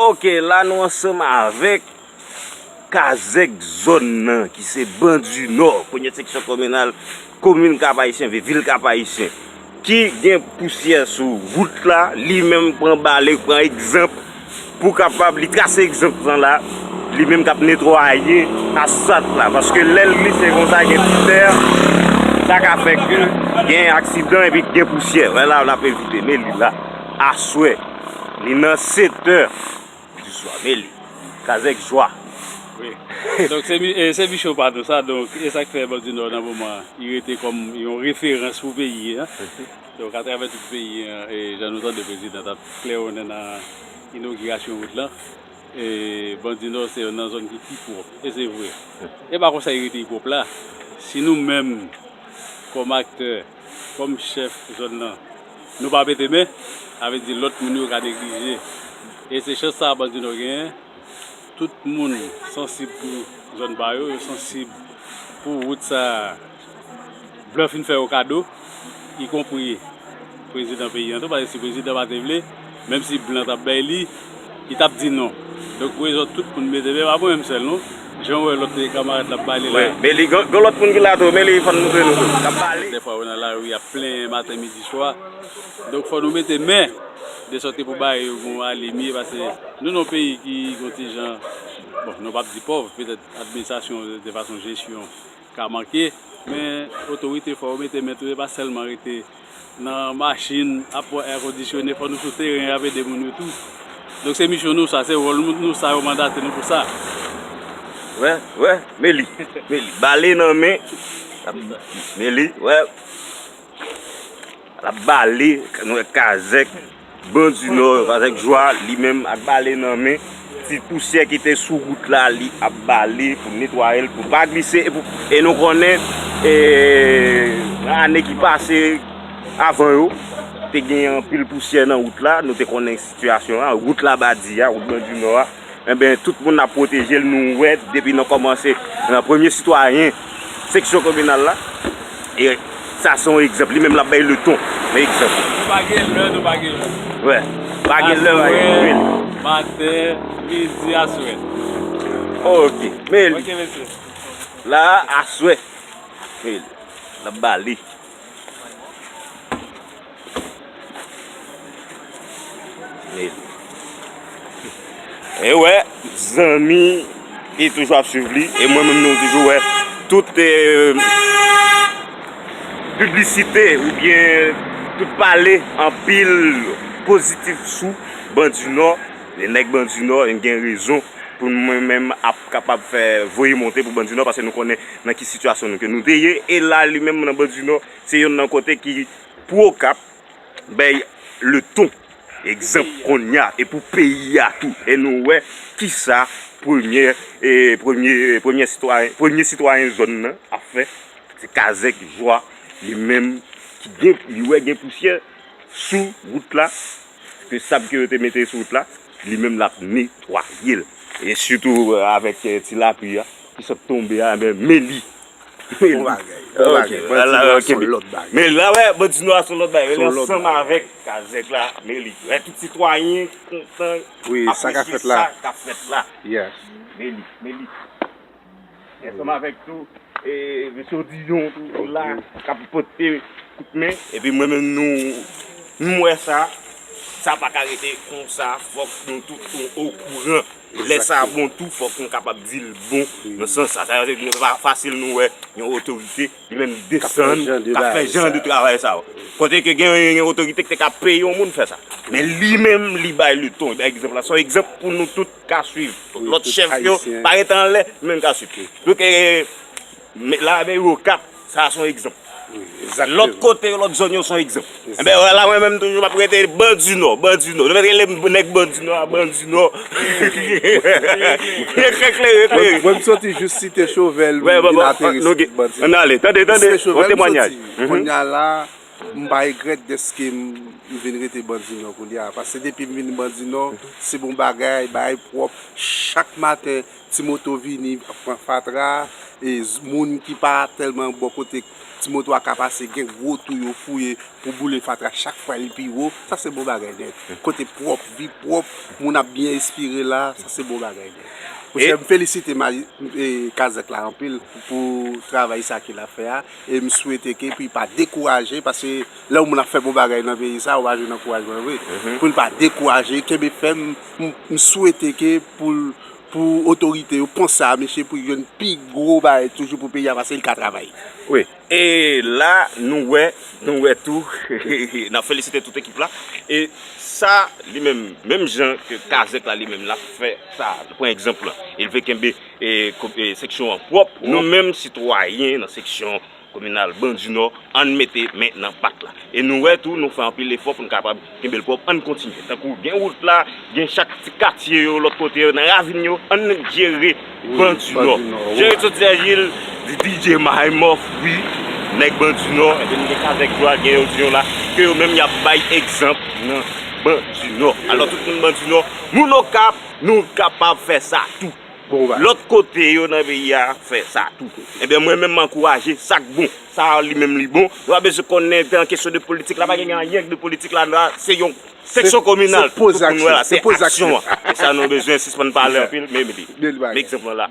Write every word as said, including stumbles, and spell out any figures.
Ok, la nou ansanm avèk kazèk zòn nan, ki se Ban di Nò, premyè seksyon kominal, komin Kap Ayisyen, vil Kap Ayisyen, ki gen pousyè sou wout la, li menm pran bale, pran egzanp, pou kapab, li trase egzanp lan la, li menm k ap netwaye asfalt la, paske lè l glise konsa, gen ti tè, sa ka fè ke gen aksidan epi gen pousyè. Wè la, l ap evite, men li la, aswè, li nan sèt è du soir, men li, kazèk jwa. Wi. Donk, se mi-, e, se misyon pa nou sa, donk, e sa k fè Ban di Nò nan moman an, li rete kòm yon referans pou peyi an. Donk, atravè tout peyi an, e, jan nou tande prezidan t ap klèwonnen nan inogirasyon wout lan, e, Ban di Nò se youn nan zòn ki pi pwòp, e se vre. E pa konsa li rete pwòp la. Si nou menm, kòm aktè, kòm chèf zòn nan, nou pa mete men, sa vle di lòt moun yo ka neglije. E se chans sa a Ban di Nò genyen. Tout moun sansib pou zòn pa yo, yo sansib pou wout sa a. Blan fin fè yo kado, ikonpri prezidan peyi an tou, paske si prezidan pa te vle, menm si blan t ap bay li, li t ap di non. Donk, rezon tout moun mete, men pa mwen menm sèl non. Jan w wè lòt kanmarad la ap bale la. Wi, men li, gen, gen lòt moun ki la tou, men li fò n montre nou tou, k ap bale. Dèfwa, yo nan lari, y ap plenyen maten, midi, swa. Donk, fò nou mete men, de sòt ke pou bagay yo gon ale mye, paske nou nan yon peyi ki gon ti jan, bon, nou p ap di pòv, petèt administrasyon de fason jesyon ka manke, men otorite fò yo mete men tou, e pa sèlman rete nan machin, ap pran èkondisyone, fò nou sou teren, ap ede moun yo tou. Donk se misyon nou sa, se wòl nou, nou sa, yo mandate nou pou sa. Wè, wè, men li, men li, bale nan men, men li, wè. L ap bale, nou wè kazèk, Ban di Nò, kazèk jwa, li menm ak bale nan men, ti pousyè ki te sou wout la, li ap bale pou netwaye l, pou l pa glise, e pou, e nou konnen, e, nan ane ki pase, avan yo, te gen anpil pousyè nan wout la, nou te konnen sitiyasyon an, wout Labadi a, wout Ban di Nò a, Enben, tout moun ap pwoteje l, nou wè, depi nan kòmanse, nan premye sitwayen seksyon kominal la, e sa se yon egzanp, li menm l ap bay leton, yon egzanp. Nou pa gen lè, nou pa gen lè. Wè, pa gen lè, pa gen lè. Aswè, maten, midi, aswè. Ok, men li. Ok, mesye. La, aswè. Men li. L ap bale. E wè, zanmi ki toujou ap swiv li, e mwen menm nou toujou wè tout, eh, piblisite oubyen tout pale anpil pozitif sou Ban di Nò, nèg Ban di Nò, n gen rezon pou mwen menm ap kapab fè voye monte pou Ban di Nò, paske nou konnen nan ki sitiyasyon nou ke nou te ye, e la li menm nan Ban di Nò, se youn nan kote ki pou Okap, bay leton, egzanp kounye a, e pou peyi a tou. E nou wè kisa premye, e premye, premye sitwayen, premye sitwayen zòn nan ap fè, se kazèk jwa, li menm ki gen, li wè gen pousyè sou wout la, ke sab ke yo te mete sou wout la, li menm l ap netwaye l. E sitou, eh, avèk, eh, ti lapli a, ki sot tonbe a, men, men li. Yon bagay, yon bagay. Bandi nwa se yon lòt bagay. Men la, wè, bandi nwa se yon lòt bagay. Li ansanm avèk kazèk la, men li. Wè, tout sitwayen kontan apresye sa k ap fèt la. Yes. Men li, men li. Ansanm avèk tou, e, mesye Odilon tou ki la, k ap pote kout men. Epi mwen menm nou, nou wè sa, sa pa ka rete konsa, fòk nou tout okouran. Lè sa bon tou, fòk nou kapab di l bon nan sans sa. Sa vle di, se pa fasil nou wè yon otorite, li menm desann, k ap fè jan de travay sa yo. Kote ke gen yon otorite ki te ka peye yon moun fè sa. Men li menm, li bay leton, li bay egzanp la. Se yon egzanp pou nou tout ka swiv. Lòt chèf yo pa rete anlè, li menm ka swiv. Donk, e, men la, men Okap, sa se yon egzanp. Lòt kote yo, lòt zòn yo, se yon egzanp. Enben, wè la, mwen menm toujou, m ap rete bandi nò, bandi nò. Nou mèt rele m nèg bandi nò, bandi nò. Klere, klere, klere. Mwen, mwen, m soti jis site Chòvèl, m vin aterise bandi nò. Ann ale, tande, tande, yon temwanyaj. Kounye a la, m pa regrèt dèske m, m vin rete bandi nò kounye a. Paske depi m vin bandi nò, se bon bagay, bagay pwòp. Chak maten, ti moto vini, ap pran fatra, e z-, moun ki pa tèlman bò kote Ti moto a ka pase, gen gwo twou yo fouye pou boule fatra chak fwa li pi wo. Sa se bon bagay nèt. Kote pwòp, vi pwòp, moun ap byen respire la, sa se bon bagay nèt. Monchè, m felisite Kazèk la anpil pou travay sa ke l ap fè a. E m swete ke pou l pa dekouraje, paske lè yon moun ap fè bon bagay nan peyi sa, ou pa jwenn ankourajman vre. Pou l pa dekouraje, kenbe fèm. M, m swete ke pou l, pou otorite yo panse a misye, pou l jwenn pi gwo bagay toujou pou peyi a, paske l ka travay. Wi. E la, nou wè, nou wè tou, n ap felisite tout ekip la. E sa, li menm, menm jan ke Kazèk la, li menm, l ap fè sa, pran egzanp lan, e l vle kenbe e, ko- e, seksyon an pwòp, nou menm sitwayen nan seksyon kominal Ban di Nò, ann mete men nan pat la. E nou wè tou, nou fè anpil efò pou n kapab kenbe l pwòp, ann kontinye. Tankou gen wout la, gen chak ti katye yo, lòt kote yo, nan ravin yo, ann jere Ban di Nò. Jere Sot Sèjil, di D J Maymòf, wi, nèg Ban di Nò, enben nou gen Kazèk Jwa, gen yo di yo la, ke yo menm y ap bay egzanp nan Ban di Nò. Alò tout moun Ban di Nò, moun Okap, nou kapab fè sa tou. Lòt kote yo nan peyi a fè sa tou. Ebyen, mwen menm, m ankouraje sa k bon. Sa li menm li bon. Nou pa bezwen konnen nan kesyon de politik la, pa gen anyen de politik la, la, se yon seksyon kominal. Tout moun wè la, se aksyon an. E sa nou bezwen sispann pale anpil, men men egzanp lan la.